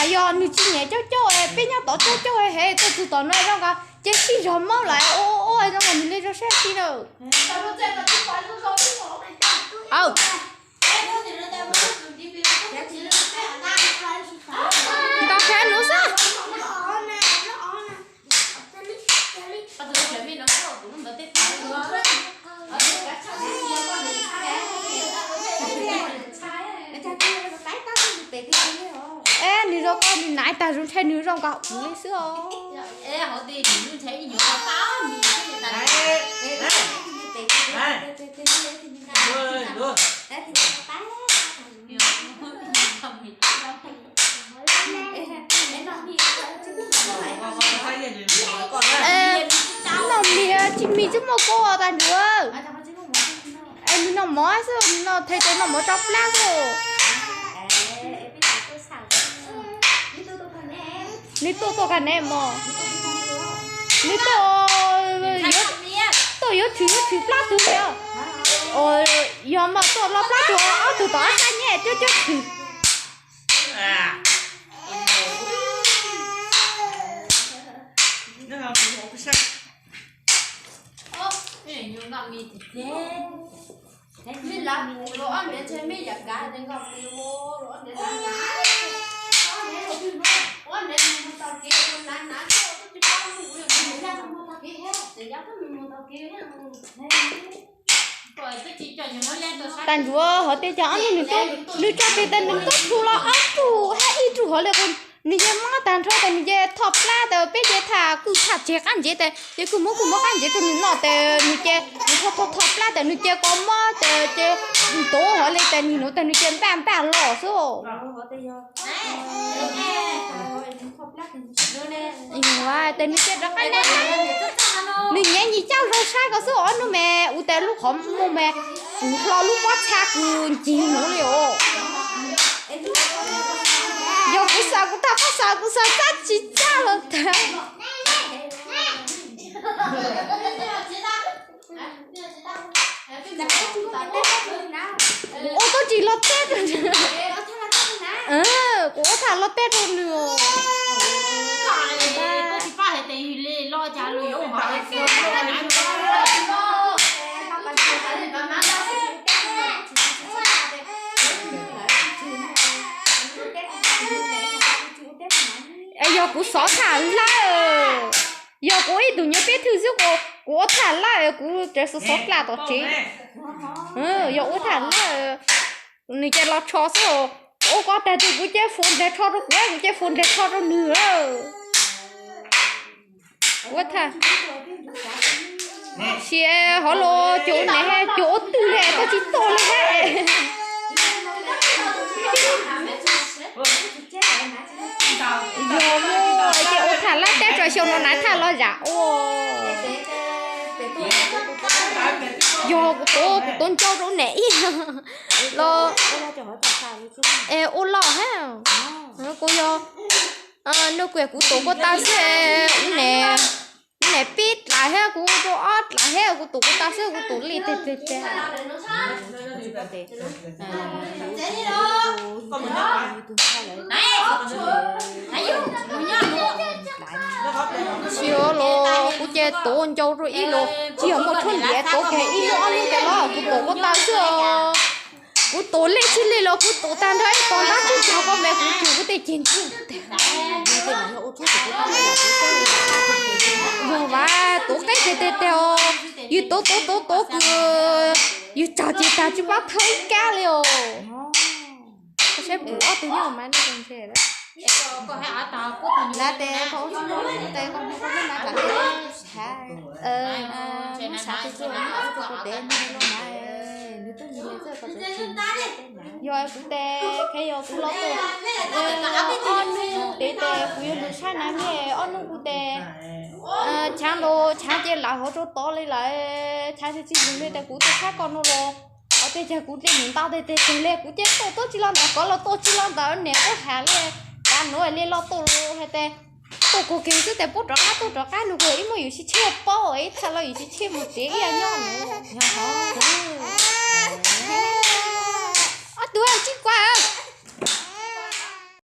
Yog nws tsis nyiam cauj cauj, peb nyob tod cauj cauj heev, tuaj txog tom no zoo nkaus ces sib zog maub lawm, ua zoo nkaus nws li zoo saib si na. Ntaus khav nuv xwb. Es nws zoo koj, nws naiv tag zoo, ntshai nws zoo nkaus kuv li xwb os. Noj mis tsis mis tsis muaj kua tas ncuav. Es nws noj mov xwb, nws noj thaiv tes noj mov tso plab xwb. Nws tuaj tuaj qhov ne mos, nws tuaj, tuaj yuav tshwm yuav tshwm plab twg li. Yog mas tuaj los plab twg ob tug tom qab nyeb coob coob tshwm. Tas ncuav hov tias cov ob ntug nws tuaj, nws tso tes tas nws tuaj tshwm los ob tug hab ib tug hov li qub. Nws yeej mob tag nrho tas nws yeej thoj plab tas peb ces tham kwj tham tseg qab ntsev tas ces kwj muab kwj muab qab ntsev rau nws noj tas nws ces nws thoj thoj thoj plab tas nws ces kua mob tas ces nws tuav hov li tas nws nuv tas nws ces npaj npaj los xwb. Tes nws cia rov qab na, nws nyiav nyias caj zoo saib ko xwb ob hnub mas ua tas lub qhov muag mas puv hlo lub pob txha kws ncig nuv li os. Yog kuv xav kuv tag pab xav kuv xav txab tsis txaj los tag. Kuv ua tau tsis los teb rau, kuv ua tham los teb rau nws. Es yog kuv xov tham lawm, yog kuv ib tug nyiam peb thwj xwb, kuv ua tham lawm, kuv tseem xov xov dlaj tom tsev. Yog ua tham lawm, nws cia los tsho xwb. Kuv ua koj tag tes kuv cia fus nrag tsho rau kuv, kuv cia fus nrag tsho rau nws. Ua tham, sia hov los cov ua nam, cov ua twg li koj tsis tuaj li hab. Yog ua, ces ua tham lab teb tso xyoo no nav tham los zam ua. Yog kuv tuav, kuv tuav ncau rau nam ib los, es ua loj hab. Kuv yog, nws kuj kuv tuav kuv tau xwb, nam pib dlaim hab, kuv rau ob dlaim hab, kuv tuav kuv tau xwb, kuv tuav li teg teg teg. Tsis los kuv ces tuav ncau rau ib los, tsis yog muaj tshuaj ntiav tuav kiag ib lub ob lub tes los kuv tuav kuv tau xwb os. Kuv tuav lej tsis lej los kuv tuav tag nrho ib tog ntab tsib caug ko mas kuv tsuag kuv tej ceg ntswg tag. Yog vas tuav qeb teg teg teg os, yus tuav tuav tuav tuav kws yus tsog ces tag tsis paub thawb ib kab li os. Koj saib kuv ob tug nyob mas nej ntshe lawm. Lawv tes koj ua tsis muaj tes koj muaj koj lub nav lam tes, hnub xav tus tuaj ua rau kuv tes nws los na, nws tuaj nws li txawj koj txawj tsis. Yog kuv tes khev yog kuv los tus, ob hnub tes tes kuv yuav lug tshab nav me, ob hnub kuv tes tshaav los tshaav ces lawv hov rau tod li lawm, tshaav tsis tsis lug li tes kuv tuaj tshab koj no los. Qhov tias cas kuv dlej mus ntau tes tes tes li kuv ces tuaj tuaj tsis los ntawd, kov los tuaj tsis los ntawd, niam tuaj has li, kav nuav li los tuaj hais tes tuaj kuv kiag xwb tes puab rov qab tuaj rov qab nug kuv ib muaj yus sib tsheb paub ib txha los yus sib tsheb mus tsev ib yam nyob nua.